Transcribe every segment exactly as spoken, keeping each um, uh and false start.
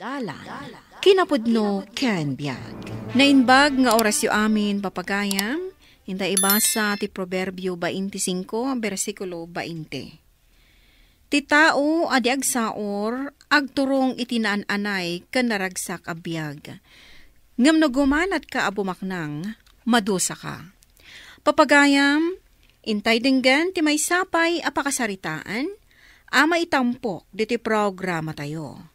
Dalan, kinapudno ken biag. Naimbag nga orasyo amin, papagayam, inta ibasa ti Proverbio twenty-five, bersikulo twenty. Ti tao a di agsaor, agturong iti naan-anay ken naragsak a biag. Ngem no gumanatka a bumaknang, madusaka. Papagayam, intay denggen ti maysa pay a pakasaritaan a maitampok ditoy programatayo.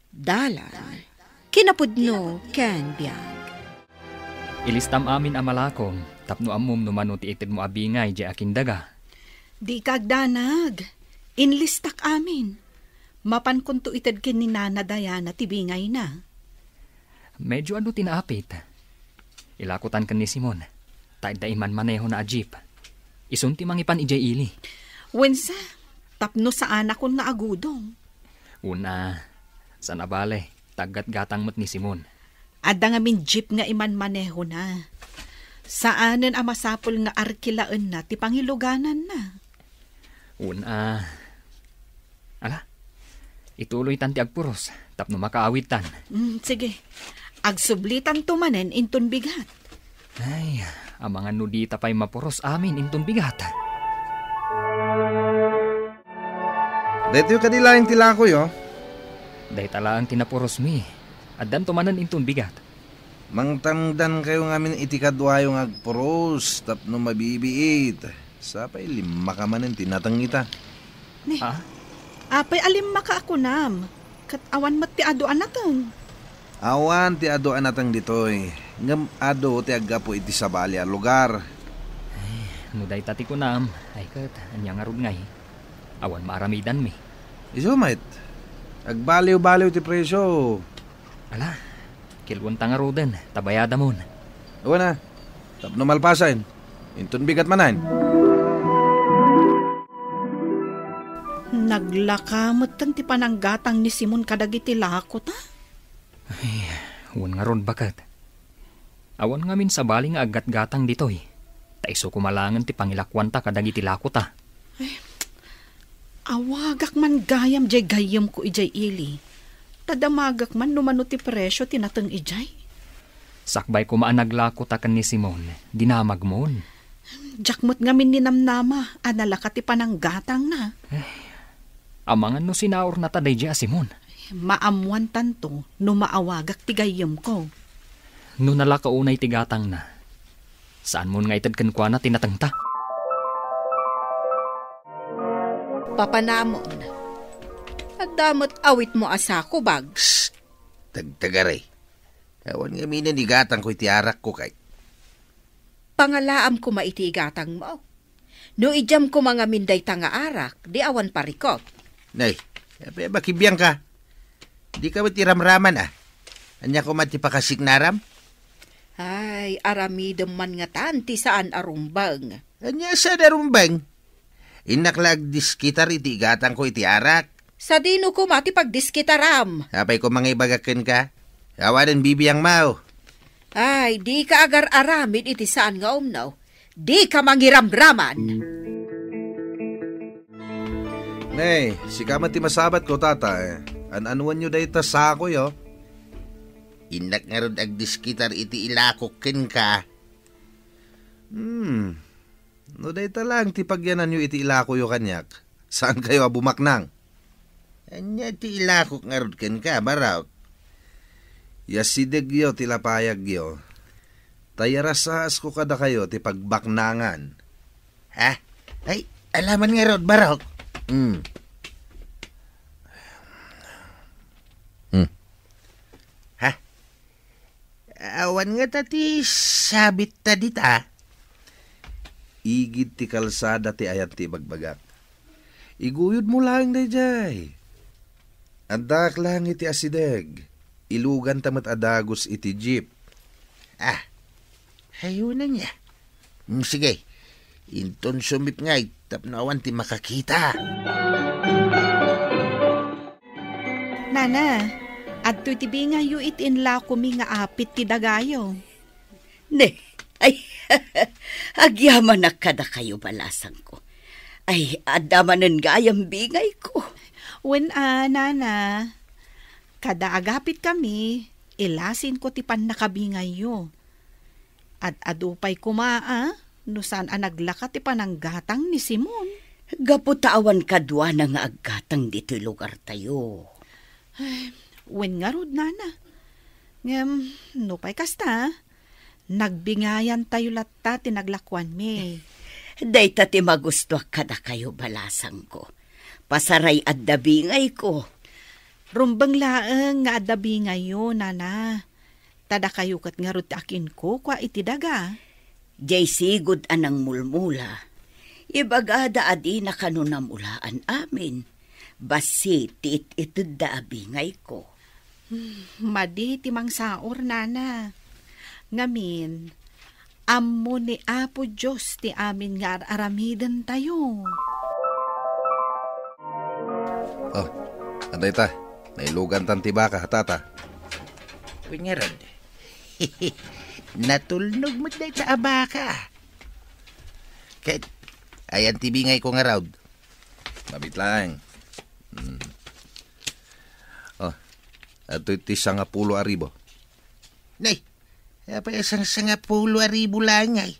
Dalan, kinapudno ken biag. Ilistam amin a malakom tapno ammom no mano ti itedmo a bingay diay akindaga. Dika agdanag. Inlistak amin. Mapankonto ited ken ni Nana Diana ti bingayna. Medyo adu ti naapit. Ilakotan ken ni Simon, ta adda imanmanehona a jeep. Isun ti mangipan idiay ili. Wensa, tapno saanakon nga agudong. Una, saan a bale, ta aggatgatang met ni Simon. Adda ngamin jeep nga imanmanehona. Saanen a masapul nga arkilaenna ti pangilugananna. Una, ala, ituloytan ti agpuros tapno makaawidtan. Mm, sige. Agsublitanto manen inton bigat. Ay, amangan no dita pay mapuros amin inton bigat. Daytoy kadi laeng ti lakoyo? Dayta laeng ti napurosmi. Addanto manen inton bigat. Mangtangdankayo ngamin iti kaduayo nga agpuros tapno mabibiit. Sapay limmaka manen ti nateng ita. Ne. Ah? Apay a limmaka a kunam? Ket awan met ti adu a nateng. Awan ti adu a nateng ditoy, ngem adu ti aggapu iti sabali a lugar. Ay, no dayta ti kunam, ay ket ania ngarud ngay? Awan maaramidanmi. Isu met, agbaliw-baliw ti presio. Ala, kilwenta ngaruden, ta bayadamon. Awan a, tapno malpasen, inton bigat manen. Naglaka metten ti pananggatang ni Simon kadagiti lakota. Ay, wen ngarud, baket. Awan ngamin sabali nga aggatgatang ditoy, ta isu koma laengen ti pangilakuanta kadagiti lakota. Ay, awagak man gayam diay gayyemko idiay ili. Ta damagak man no mano ti presio ti nateng idiay. Sakbay koma a naglakota ken ni Simon, dinamagmon. Diak met ngamin ninamnama a nalaka ti pananggatangna. Amangan no sinaurnata daydiay a Simon. Maammoantanto no maawagak ti gayyemko. No nalaka unay ti gatangna, saanmon nga ited kenkuana ti natengta? Papanamon. Adda met awitmo a sako, Bags. Psst! Tagtagari. Awan ngamin igatangko iti arakko kay. Pangalaam koma iti igatangmo. No idiam koma ngamin dayta nga arak, di awan parikot. Nay, apay a makibiangka? Dika met iramraman a. Ania koma ti pakasignaram? Ay, aramidem man ngatan ti saan a rumbeng. Ania saan a rumbeng? Innak la agdiskitar iti igatangko iti arak. Sadino koma ti pagdiskitaram? Apay koma nga ibagak kenka? Awanen bibiangmo. Ay, dika agar-aramid iti saan nga umno. Dika mangiramraman. Nay, sika met ti masabatko, tatay. An-anuenyo dayta sakoyo? Innak ngarud agdiskitar iti ilakok kenka. Hmm. No dayta laeng ti pagyananyo iti ilakoyo kaniak, saankayo a bumaknang. Ania ti ilakok ngarud kenka, Barok? Yasidegyo ti lapayagyo. Ta yarasaasko kadakayo ti pagbaknangan. Ha? Ay, alaman ngarud, Barok. Hmm. Hmm. Ha? Awan ngata ti sabitta dita. Igid ti kalsada ti ayan ti ibagbagak. Iguyodmo laeng daydiay. Addaak laeng iti asideg. Iluganta met a dagus iti jeep. Ah, hayonan ya. Mm, sige, inton sumipngay tapno awan ti makakita. Nana, adtoy ti bingayyo iti inlakomi nga apit ti dagayo. Ne, ay, agyamanak kadakayo, balasangko. Ay, adda manen gayam bingayko. Wen a, Nana. Kada agapitkami, ilasinko ti pannakabingayyo. Ad-adu pay koma a no saan a naglaka ti pananggatang ni Simon. Gapu ta awan kaduana nga aggatang ditoy lugartayo. Ay, wen ngarud, nana. Ngem, nupay kasta, nagbingayantayo latta ti naglakuanmi. Dayta ti magustuak kadakayo, balasangko. Pasaray adda bingayko. Rumbeng laeng nga adda bingayyo, nana. Ta dakayo ket ngarud ti akinkukua iti daga. Jay sigud a nangmulmula. Ibagada a dina kano namulaan amin. Bassit ti it-itedda a bingayko. Hmm, madi ti mangsaor, nana. Ngamin, ammo ni Apo Dios ti amin nga ar-aramidentayo. Oh, adda ita. Nailugantan ti baka, tata. Wen ngarud. Natulnog met dayta a baka. Ket, ayan ti bingayko ngarud. Mabit laeng. Hmm. Oh, adtoy ti sangapulo a ribu. Nay, apay a sang-, sangapulo a ribu laeng ay?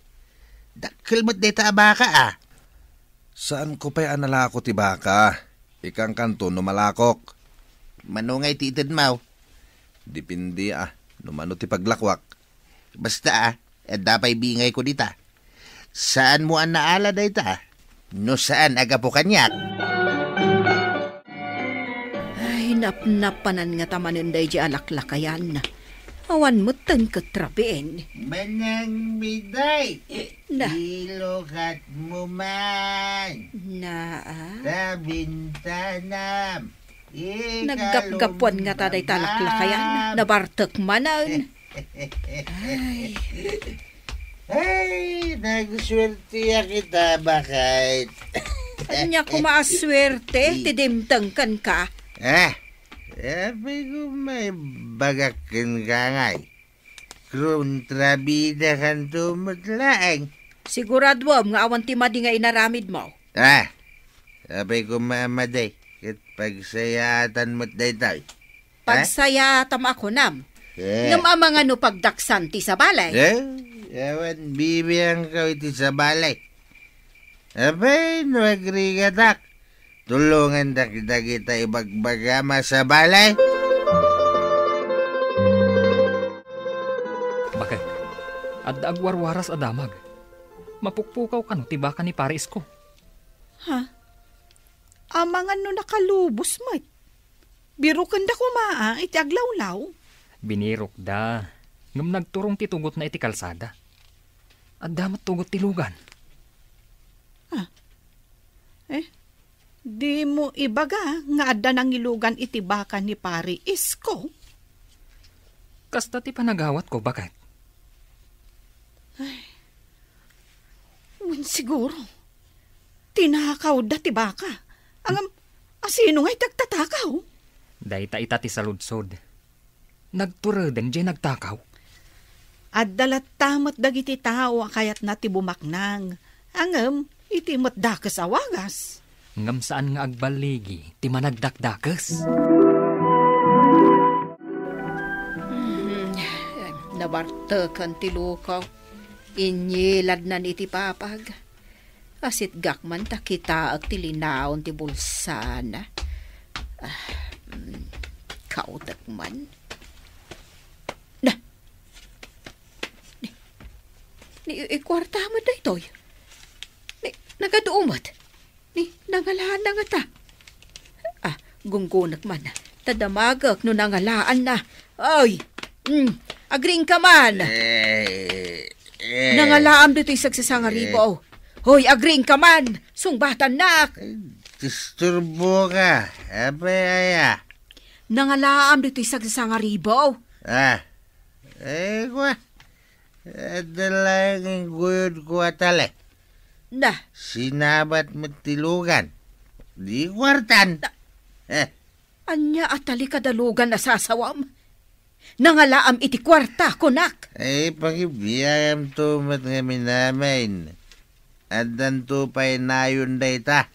Dakkel met dayta a baka, a. Saanko pay a nalako ti baka. Ikankanto no malakok. Mano ngay ti itedmo? Depende, a, no mano ti paglakuak. Basta, a, adda pay bingayko dita. Saanmo a naala dayta, no saan a gapu kaniak. Ay, napnapanan ngata manen daydi a laklakayan. Awan metten ket rabin. Manang Miday, na. Ilokatmo man. Na, a? Ta bintanam. Naggapgapuan ngata dayta a laklakayan. Nabartek manen. Ay. Ay, nagsuerteak ita, baket. Ania koma a suerte ti dimteng kenka? Ah, apay koma ibagak kenka ngay. Kontrabidakanto met laeng. Siguraduem nga awan ti madi nga inaramidmo. Ah, apay koma a madi, ket pagsayaatan met daytoy. Pagsayaatam a kunam. Eh. Ngem amangan no pagdaksan ti sabali? Eh, awan bibiangko iti sabali. Apay, no agrigatak, tulongandak dagita ibagbagam a sabali. Bakit? Adda agwarwaras a damag. Mapukpukaw kano ti baka ni Pare Isko. Ha? Amangan no nakalubos met. Birukenda koma a iti aglawlaw. Binirokda, ngem nagturong ti tugotna iti kalsada. Adda met tugot ti lugan. Ah. Eh, dimo ibaga nga adda nangilugan iti baka ni Pari Isko? Kasta ti panagawatko, baket. Ay, wen siguro. Tinakawda ti baka. Ngem, asino nga iti agtatakaw? Dayta ita ti saludsod. Nagtureden diay nagtakaw. Adda latta met dagiti tao a kayatna ti bumaknang. Ngem, iti met dakes a wagas. Ngem saan nga agballigi ti managdakdakes. Hmm, nabarteken ti lukaw. Inyiladnan iti papag. Asitgak man ta kitaek ti linaon ti bulsana. Ah, mm, kautek man. Na! Ni, ni, i-, ikuarta met daytoy. Ni, nagadu met. Ni, nangalaanna ngata. Ah, gunggonek man. Ta damagek no nangalaanna. Oy! Mm, agriingka man. Eh, eh. Nangalaam ditoy sagsasangaribo. Eh. Hoy, agriingka man. Sungbatannak. Ay, disturboka. Apay aya? Nangalaam ditoy sagsasangaribo. Ah. Eh, kua. Adda laeng ingguyodko a tali. Na. Sinabat met ti lugan. Di kuartan. Na. Eh. Ania a tali kada lugan a sasawam? Nangalaam iti kuarta, kunak. Ay, pakibiagamto met ngamin amin. Addanto pay nayon dayta.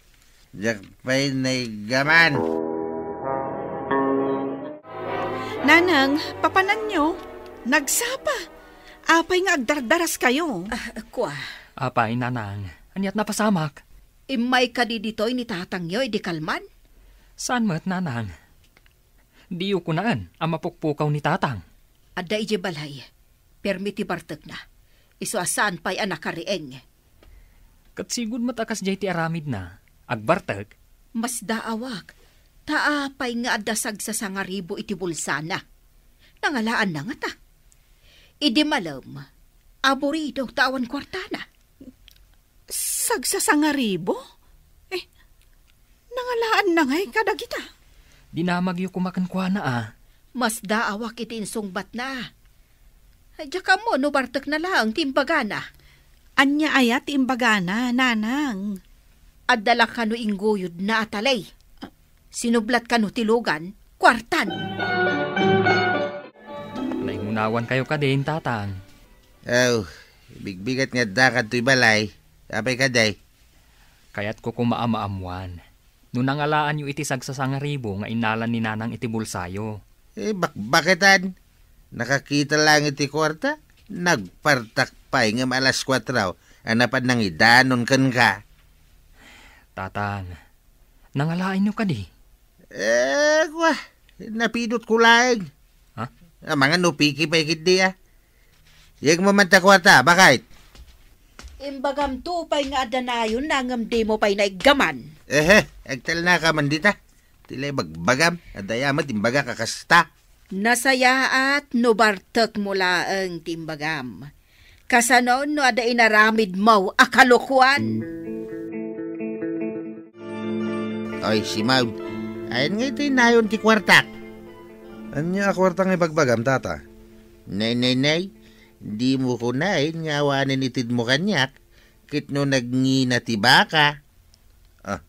Diak pay naiggaman. Nanang, papananyo? Nagsapa. Apay nga agdardaraskayo? Ah, kua. Apay, Nanang, ania't napasamak? Immay kadi ditoy ni tatangyo idi kalman? Saan met, Nanang? Diyo kunaen a mapukpukaw ni Tatang. Adda idiay balay. Permi ti bartekna. Isu a saan pay a nakariing. Ket sigud met a kasdiay ti aramidna. Agbartek? Masdaawak. Ta apay nga adda sagsasangaribo iti bulsana? Nangalaanna ngata. Idi malem, aburido ta awan kuartana. Sagsasangaribo? Eh, nangalaanna ngay kadagita? Dinamagyo koma kenkuana, a. Masdaawak iti insungbatna. Diak ammo no bartekna laeng ti imbagana. Ania aya ti imbagana, Nanang? Adda la kano ingguyodna a talay. Sinublat kano ti lugan, kuartan. Naingunawankayo kadin, Tatang? Aw, bigbigat nga adda kadtoy balay. Apay kadi? Kayatko koma a maammoan no nangalaanyo iti sagsasangaribo nga innalan ni Nanang iti bulsayo. Eh, bakbaketan. Nakakita lang iti kuarta, nagpartak pay ngem alas kuatro a napan nangidanon kenka. Tatang, nangalaanyo kadi? Eh, kua, napidotko laeng. Ha? Amangan no piki pay ketdi, a. Yegmo man ta kuarta, bakit? Imbagamto pay nga adda nayonna ngem dimo pay naiggaman. Ehe, agtalnaka man dita. Ti la ibagbagam, adda ya met imbagak a kasta. Nasayaat no bartekmo laeng ti imbagam. Kasano no adda inaramidmo a kalokoan? Oy, Simon, ayan nga iti nayon ti kuartak. Ania a kuarta nga ibagbagam, Tata? Nay, nay, nay, dimo kunaen nga awanen itedmo kaniak, ket no nagngina ti baka. Ah,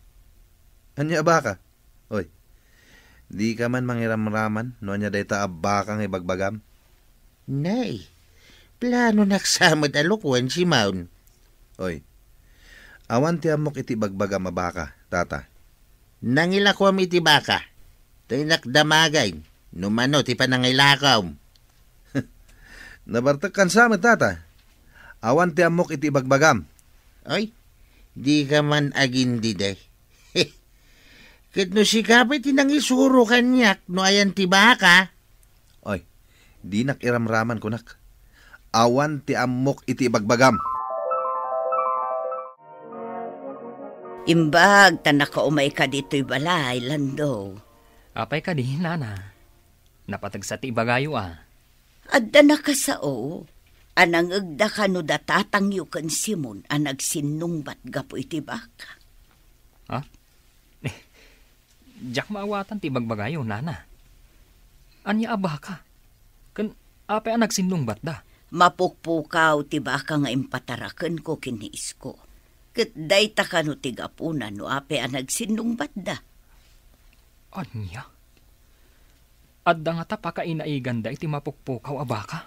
ania a baka? Oy, dika man mangiramraman no ania dayta a baka nga ibagbagam? Nay, planonak sa met a lokoen, Simon. Oy, awan ti ammok iti ibagbagam a baka, Tata. Nangilakom iti baka, ta innak damagay no mano ti panangilakom. Nabartekkan sa met, Tata. Awan ti ammok iti ibagbagam. Oy, dika man agindide. Ket no sika pay ti nangisuro kaniak no ayan ti baka. Oy, dinak iramraman kunak. Awan ti ammok iti ibagbagam. Imbag ta nakaumayka ditoy balay, Lando. Apay kadi, Nana? Napategsa ti ibagayo, a. Adda nakasao a nangegda kano da tatangyo ken Simon a nagsinnungbat gapu iti baka. Ha? Diak maawatan ti ibagbagayo, Nana. Ania a baka? Ken apay a nagsinnungbatda? Mapukpukaw ti baka nga impatarakenko ken ni Isko. Ket dayta kano ti gapuna no apay a nagsinnungbatda. Ania? Adda ngata pakainaiganda iti mapukpukaw a baka?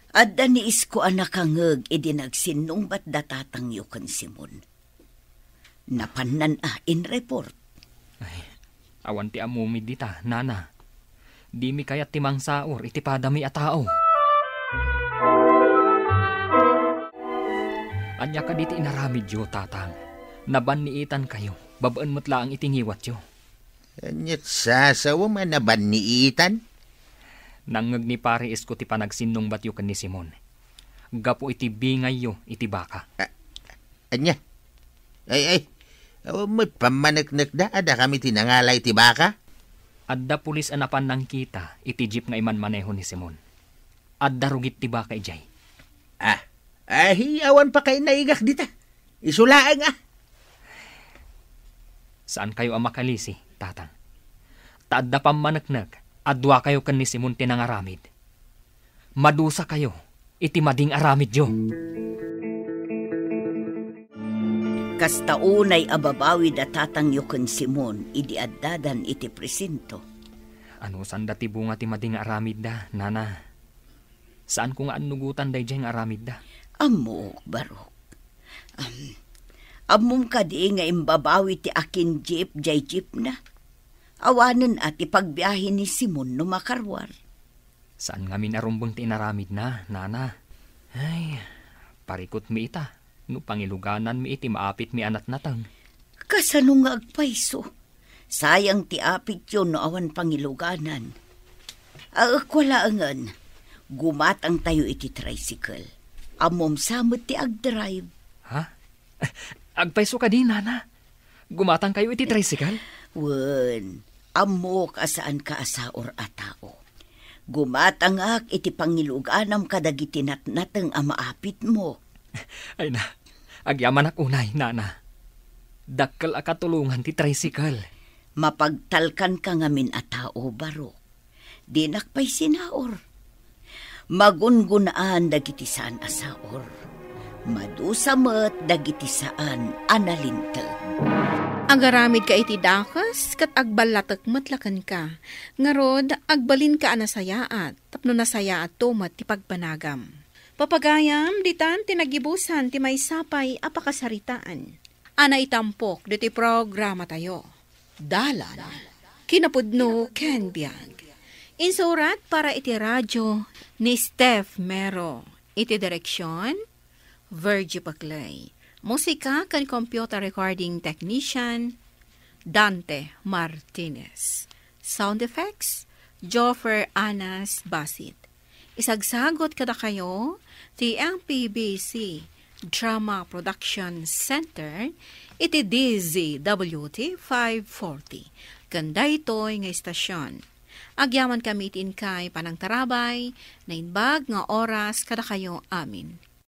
Adda ni Isko a nakangeg idi nagsinnungbatda tatangyo ken Simon. Napannan a in-report. Ay, awan ti ammom dita, Nana. Dimi kayat ti mangsaur iti padami a tao. Ania kadi ti inaramidyo, Tatang? Nabanniitankayo, babaen met laeng iti ngiwatyo. Ania't sasawem a nabanniitan? Nangngeg ni Pare Isko ti panagsinnungbatyo ken ni Simon gapu iti bingayyo iti baka. A-, ania? Ay, ay, awan met pammaneknekda a dakami ti nangala iti baka? Adda pulis a napan nangkita iti jeep nga imanmaneho ni Simon. Adda rugit ti baka idiay. Ah, ay, awan pakainaigak dita. Isu laeng, a. Saankayo a makalisi, Tatang. Ta adda pammaneknek a duakayo ken ni Simon ti nangaramid. Madusakayo iti mading aramidyo. Kasta unay a babawi da tatangyo ken Simon idi addadan iti presinto. Anusanda ti bunga ti mading aramidda, Nana? Saanko nga annugotan daydiay nga aramidda. Ammok, Barok. Am, ammom kadi nga imbabawi ti akin-jeep diay jeepna? Awanen a ti pagbiahe ni Simon no makaruar. Saan ngamin a rumbeng ti inaramidna, nana. Ay, parikutmi ita, no pangilugananmi iti maapitmi a natnateng. Kasano nga agpayso? Sayang ti apityo no awan pangiluganan. Aek walaengen, gumatangtayo iti tricycle. Ammom sa met ti agdrive. Ha? Agpayso kadi, nana? Gumatangkayo iti tricycle? Wen, ammok a saanka a saor a tao. Gumatangak iti pangiluganam kadagiti natnateng a maapitmo. Ay na, agyamanak unay, nana. Dakkel a katulongan ti tricycle. Mapagtalkanka ngamin a tao, Barok. Dinak pay sinaor. Magungunaan dagiti saan a saor. Madusa met dagiti saan a nalinteg. Agaramidka iti dakes ket agballatek met la kenka. Ngarud, agbalinka a nasayaat tapno nasayaatto met ti pagbanagam. Papagayam, ditan ti nagibusan ti maysa pay a pakasaritaan a naitampok ditoy programatayo. Dalan, kinapudno ken biag. Insurat para iti radyo ni Steph Mero. Iti direksyon, Virgie Paclay. Musika ken computer recording technician, Dante Martinez. Sound effects, Joffer Anas Basit. Isagsagot kadakayo ti M P B C Drama Production Center iti D Z W T five forty. Ken daytoy nga istasyon, agyamankami iti inkay panangtarabay, naimbag nga oras kadakayo amin.